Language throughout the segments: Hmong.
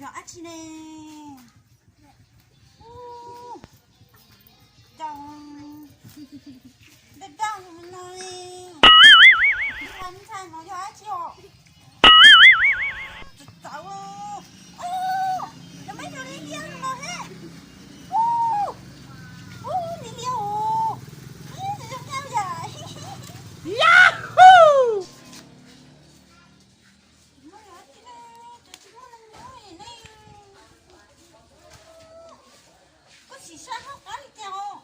Dab tsi ne? Ub, daj daj no ne. Ntshai ntshai no yog dab tsi os? Txawv txawv. Ub, nws muaj ib tug liab liab no thiab. Ub, ub, liab liab os. Ib, nws zoo nkauj yam. Yahoo! Koj sim saib hauv qab li cas os?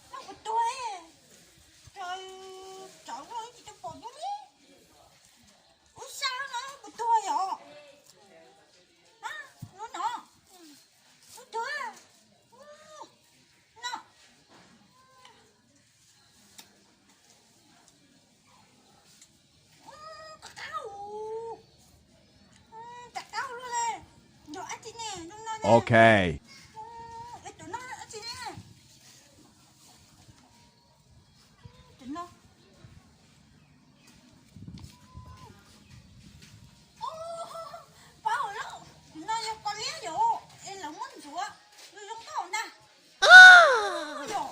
Noj puas tuag? Raws, raws ib tsis tau pom dub li. Ub, sab no puas tuag yom? Lub no, lub tuag. No. Qab qab, rov qab luaj li. Nrog dab tsi ne? Lub no ne. Ok. Tus no dab tsi ne? Tus no. Paub lawm, tus no yog koj liab yom, es lawv muab ntxuav zoo zoo nkauj ntag. Yom,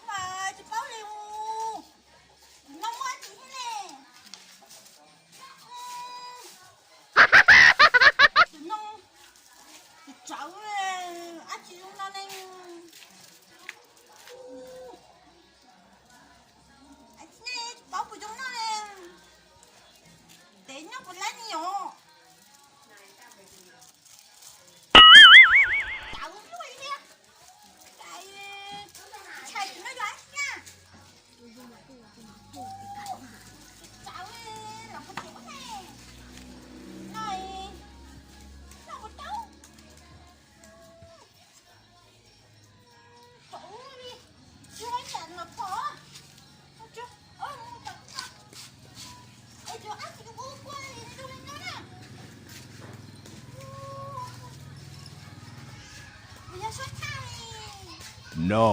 mas tsis paub li. Tus no muaj dab tsi thiab ne? Tus no, tus tsawv, dab tsi zoo no ne? Dab tsi ne, tsis paub puas zoo noj ne. Tev noj puas laib ne yom? Tsawv luaj li thiab. Ntshai tus no yog dab tsi na. Tsawv los puas tsawv ne. Noj, noj puas tau? No.